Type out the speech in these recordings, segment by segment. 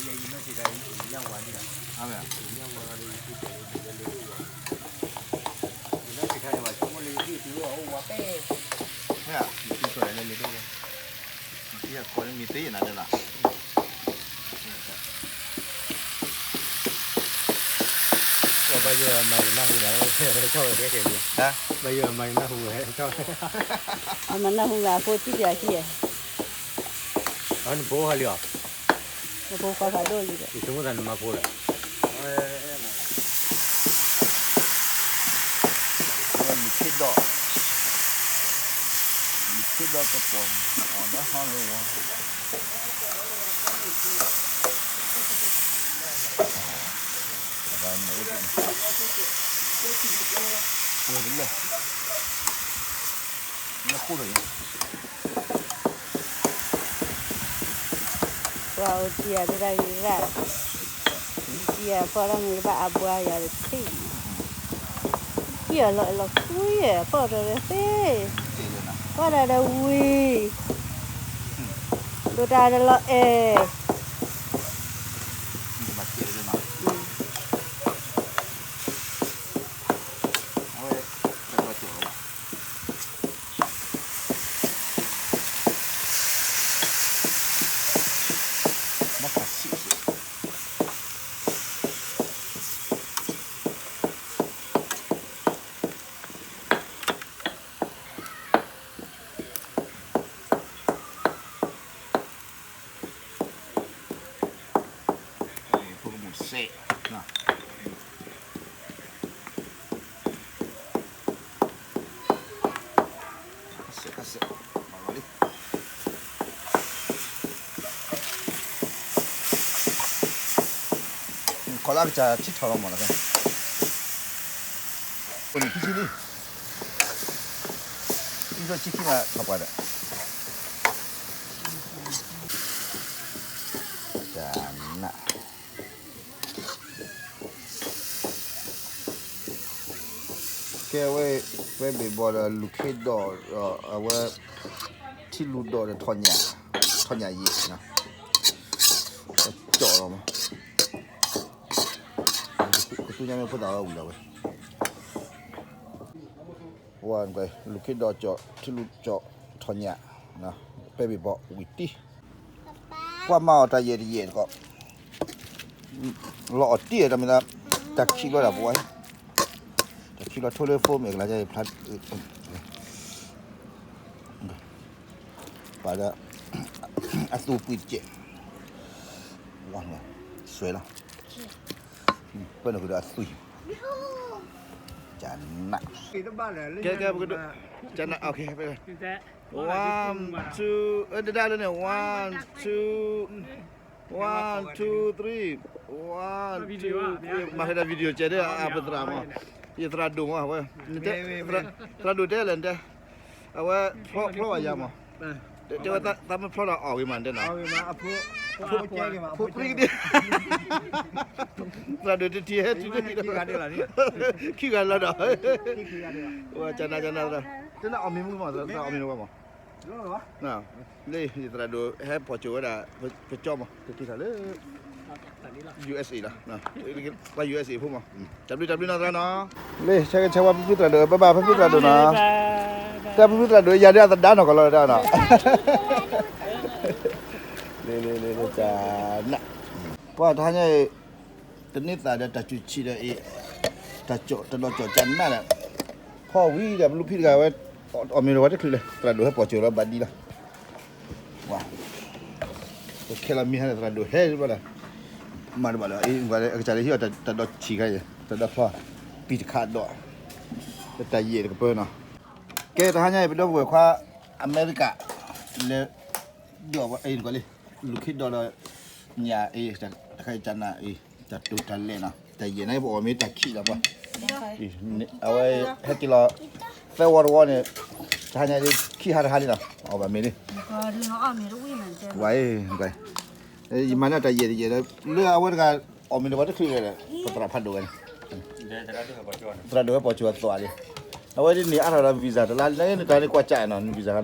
ယနီၢ်ဆံးတၢ် ယညၣ်ဝါန့ၣ်လီၤ, အဝဲ ယညၣ်ဝါဒီး ယသံကွၢ်လၢယလဲၤလိၣ်ဝါ, ယနီၢ်ဆံးတၢ်န့ၣ် ပှၤဆိကမိၣ်လၢယသံကွၢ်အိၣ်ဝါပဲ, ယသံကွၢ်လၢလဲၤလိၣ်ဝါ, ယသံကွၢ်လၢမ့ၢ်သ့ယနၤဒၣ်လီၤ. ဘၣ်ယိၣ်မၤယနၢ်ဟူလီၤ, ဘၣ်ယိၣ်မၤယနၢ်ဟူဝဲ, အမၤနၢ်ဟူဝဲအဖိသံကွၢ်ခံ, အနဖိဟဲလံအီၤ, နဖိခွါဖးဒိၣ်လံ, ယဆိကမိၣ်သးနမၤဖိလီၤ. လူၤခ့ဒီး, လူၤခ့ဒီးကပီၤ, အီၤဒၣ်ဟီန့ၣ်ဝါ, ပှဲၤတလၢာ်, နခိၣ်လီၤယၤ ပှၤအိၣ်တံၢ်အဒၣ်ဂ့ၤဂ့ၤ, တံၢ်အဖီၣ်တၢ်မ့ၢ်တဘၣ်အဘှါယၤတထံၣ်, တံၢ်အလီၤအဲၣ်လီၤကွံ, ဖီၣ်တၢ်ဒီးသ့, ဖီၣ်တၢ်ဒီးဝံၤ, ဒိၣ်တၢ်ဒီးလီၤအဲၣ် ဖိကမူၣ်စဲး, ကစဲးကစဲး, ခီလၢအကစၢ်ထံထီၣ်လီၤမးလီၤ, အိၣ်န့ၣ်ခံဆံလံ, အံၤဒီးဆံခံမးထီၣ်ပှၤဒီး, တၢ်နး ကဲဝဲ, ပဲဘ့ၣ်ဘီဒီးလူၤခ့ဒီး အဝဲ ထံလူၤဒီးဒီး ထီၣ်ညၣ်ယဲၢ်, ကၠီၣ်လီၤမး, ကသူညါမ့ၢ်ဖိသၣ်ဝဲဝံၤလီၤဝဲ ဝဲလူၤခ့ဒီးကၠီၣ် ထံလူၤကၠီၣ် ထီၣ်ညၣ်, ပဲဘ့ၣ်ဘီဝံၤတံၢ်, ကွၢ်မၤအီၤတၢ်ယဲၢ်တယဲၢ်တကီး, လီၤအီၤတံၢ်တၢ်မ့ၢ်သး, တၢ်ခံးဘျီဒၣ်ပဝဲ, တၢ်ခံးဘျီထိလၢဖိမ့ၢ်ကလါယဖျါ, ပှၤလၢ အသူပှံၢ်တကဲး, ဝါ, စွဲလီၤ, ပၢနုာ်ဃုာ်ဒီးအသွံၣ်, ကနး, ကဲကဲပကဒိ, ကနး, one two, ဒဒၣ်လၢန့ၣ် one two, one two three, one two three, မၤဃဲဒီး video ကဲဒီး အပသရၣ်မး, ယသရၣ်ဒိၣ်မးဝဲ, သရၣ်ဒိၣ်တဲလဲၣ်တဲ အဝဲဖျီဖျီဘၣ်ယၤမး, တဲဝဲသးမ့ၢ်ဖျီဒီးအီၣ်ဂ့ၤမးတဲနီၤ, ဖိပြံကဒံ, သရၣ်ဒိၣ်တထံၣ်ဟဲတုၤလၢ, ခံဂၤလီၤဒီး, ဝဲကနၣ်ကနၣ်သရၣ်, တနၢ်အီၣ်မ့ၢ်မူမး သရၣ်အီၣ်မ့ၢ်ဝဲမး, လၢယသရၣ်ဒိၣ်ဟဲပိာ်ကၠိဝဲဒၣ်, ပကၠီမး, လၢ USA လီၤ, ပှၤ USA ဖိမး, တၢ်ဘျုးတၢ်ဘျုးနီၢ်သရၣ်နီၤ, လၢဆၢဂ့ၤဆၢဝါဖုဖုသရၣ်ဒိၣ်, ဘၣ်ဘၣ်ဖုဖုသရၣ်ဒိၣ်နီၤ, တၢ်ဖုဖုသရၣ်ဒိၣ် ယၤဒၣ်အသဒါနီၢ်ကီၢ်လီၤဒၣ်နီၤ, လၢလၢလၢလၢတၢ်နး, ပှၤတဟါညါအံၤ တန့ၢ်သးဒီးတၢ်စူၤဆံးဒီးအံၤ, တၢ်ကၠီၣ်တၢ်ဒီးကၠီၣ်ကနၣ်ဒီး, ဖီဝံၤဒီးပလူဖံတဂၤဝဲ, အီၣ်မ့ၤတဝီတချုးလဲၣ် သရၣ်ဒိၣ်ဟဲပိာ်ကၠိလီၤဘၣ်ဒံလီၤ, ပခဲလီၤမံဟါန့ၣ် သရၣ်ဒိၣ်ဟဲဘျီဒီး, မၤတဘၣ်လၢအံၤ အကစၢ်လၢဟံၣ်အီၤတၢ်ဒီးဆံးခါအံၤ တၢ်ဒီးဖျီ, ပံာ်တခးဒီး, တၢ်ယဲၢ်တကပၢနီၤ, ကဲတဟါညါအံၤ ပဒီပုၢ်ဝဲၢ်ခွါ အမဲရကၤ လၢ ဒီးဝဲအံၤနကွၢ်လံ, လူၤခ့ဒီးဒီး ညၣ်အံၤ တခါအံၤကနၣ်အံၤ တၢ်တိာ်တၢ်လဲၢ်နီၤ, တၢ်ယဲၢ်န့ၣ် ပအီၣ်မ့ၢ်တၢ်ခံးလီၤပှၤ, အဝဲဟဲက့ၤလီၤ သၢဝီတဝီန့ၣ်, တဟါညါလၢခံဟါတဟါလံနီၤ အီၣ်ဘၣ်မ့ၢ်လံ, ဝဲအံၤနကွၢ်, ယမၤန့ၢ်တၢ်ယဲၢ်တယဲၢ်ဒီး လၢအဝဲတဂၤ အီၣ်မ့ၢ်တဝီတချုးလဲၣ်ဒီး ပသရၣ်ဖးဒိၣ်ဝဲန့ၣ် သရၣ်ဒိၣ်ဝဲပိာ်ကၠိအသွးလံ, အဝဲဒ်န့ၣ်အါထီၣ်ဒီး visa တလါလံ နတၢ်န့ၣ်ကွၢ်ကၢနီၤ visa နီ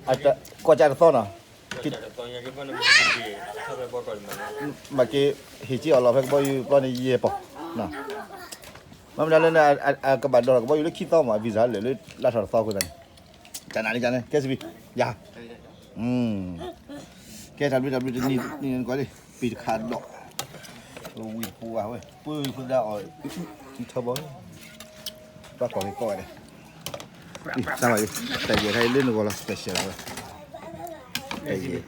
ၤ, ကွၢ်ကၢတသီနီၤ, က, ဘၣ်က့ၤ ဟ့ၣ်က့ၤအီၤလီၤဖဲကဘီယူၤပျီန့ၣ်ယဲၢ်ပီၢ်, မ့ၢ်မတၤလၢန့ၣ် အကဘၣ်ဒိးထီၣ်ကဘီယူၤလၢခံသီမး အ visa လၢာ်လၢလါထီၣ်တသီအဃိသတးန့ၣ်, ကနၤန့ၣ်ကန့ၣ် ကဲစပံး ယၤ, ကဲတၢ်ဘျုးတၢ်ဘျုးတနံၤနံၤနကွၢ်လံ ပံၤတခါဒီး ဝံၤပူၤဝဲ ပှၤဖိဒါအီၤ ထီဘီ ဘၣ်ကီၢ်က့ၤကီၢ်ဝဲဒၣ်, တၢ်ဘၣ်ယဲ တၢ်ယဲၢ်ခါအံၤလၢနဂီၢ်လီၤ special လီၤဝဲ, တၢ်ယဲၢ်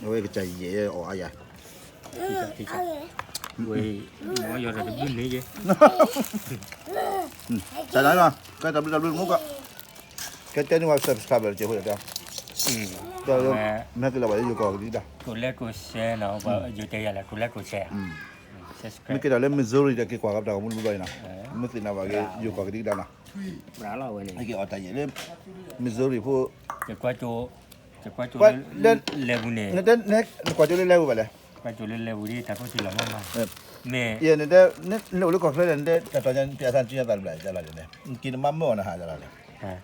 အဝဲကစၢ်ယဲၢ်အီၤအါယၤ, ဝဲ မ့ၢ်ယီၤတၢ်တဘျုးန့ၣ်ယဲ တၢ်ဒၣ်နီၤ ကဲတၢ်ဘျုးတၢ်ဘျုးမူကီး, ကဲတဲန့ၢ်ဝဲ subscribe တကဲဖိဒီး မ့ၢ်ကလီၤဘၣ်လၢယိၤကီၢ်ကဒံကဒါ, ကိးလဲကိး share နီၤ ယိၤတဲယၤလဲၣ် ကိးလဲကိး share မ့ၢ်ကဲဒီးလၢ Missouri ဒီးက့ၤကွၢ်ကပတၢ်ဂီၤမူတဘျီဘျီအံၤနီၤ, မ့ၢ်သ့ၣ်နီၣ်ဘၣ်က့ၤ ယိၤကီၢ်ကဒံကဒါနီၤ, မ့ၢ်က့ၤအီၣ်တၢ်ယဲၢ်လၢ Missouri ဖိ လဲၤပူၤန့ၣ်, နကွၢ်ကၠိလၢလဲၤပူၤဘၣ်လဲၣ်, ကွၢ်ကၠိလၢလဲၤပူၤဒ်တၢ်ခိၣ်ထံလီၤမးမး, မ့ၢ် ယဲန့ၣ်တဲ နအိၣ်လၢကီၢ်ချၢန့ၣ် နတဲတၢ်တီၤညါ ပျဲသးစုညါသးတဘျီ ကလီၤန့ၣ် က့ၤနမၤမၢအီၤနဟးကလီၤန့ၣ်,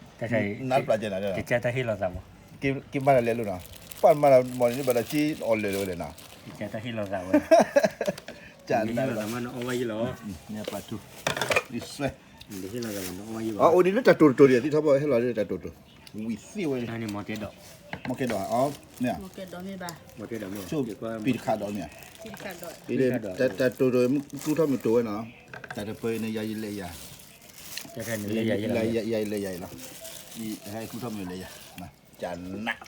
နပျဲနၤ တကဲတၢ်ဟ့ၣ်လီၤသးမး, က့ၤမၤတၢ်လဲၤလိာ်နီၤ, ပှၤမၤတၢ်မီၢ်န့ၣ် ဘၣ်ဒီးက့ၤအီၣ်လၢာ်လၢာ်ဝဲလဲၣ်နီၤ, တကဲတၢ်ဟ့ၣ်လီၤသးဝဲ, တၢ်ဟ့ၣ်လီၤသးမးနအီၣ်ဝဲယံၤလီၤ, နပျဲထူ နစွဲ အိၣ်ဒ်လၢတၢ်တိၤတတိၤဒံး သံထီဘီ ဟဲလီၤလၢတၢ်တိၤတိၤ, ဝံၤသ့ဝဲ, မ့ၢ်ကဲဒီး, ဆိပံၤတခါဒီးမ့ၢ်ဧါ, တၢ်တိၤတိၤ ကျူထီၣ်မ့ၢ်တိၤဝဲနီၤ, တၢ်တပၢၤန့ၣ် ယၤယလဲၤယၤ, ယၤယလဲၤယၤအံၤလီၤ, ဟဲကျူထီၣ်မ့ၢ်လဲၤယၤ, ကနး,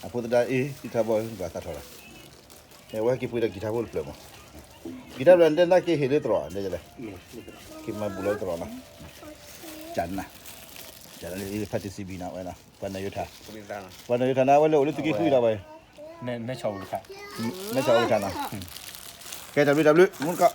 အဖိသဒါအ့ သံထီဘီ ဘၣ်သးထီၣ်လီၤ, ဝဲက့ၤပှ့ၤဒီးကံၢ်ထါဖိတဖျၢၣ်မး, ကံၢ်ထါဖျၢၣ်န့ၣ် နက့ၤဟ့ၣ်လၢသရိာ် လဲၤလဲၤ, က့ၤမၤဘူၣ်လၢသရိာ်နီၤ, ကနး, ကနးလၢ ဖါတံၢ်စံဘံၣ်နီၤ ဝဲနီၤ, ပှၤနၢ်ယိၤထါ, ပှၤနၢ်ယိၤထါန့ၣ် အဝဲလဲၤအိၣ်လၢသုးက့ဃုဒီးဝဲ, မဲဆီၣ်အိၣ်တခါ, မဲဆီၣ်အိၣ်တခါနီၤ, ကဲတၢ်ဘျုးတၢ်ဘျုး မူတကီး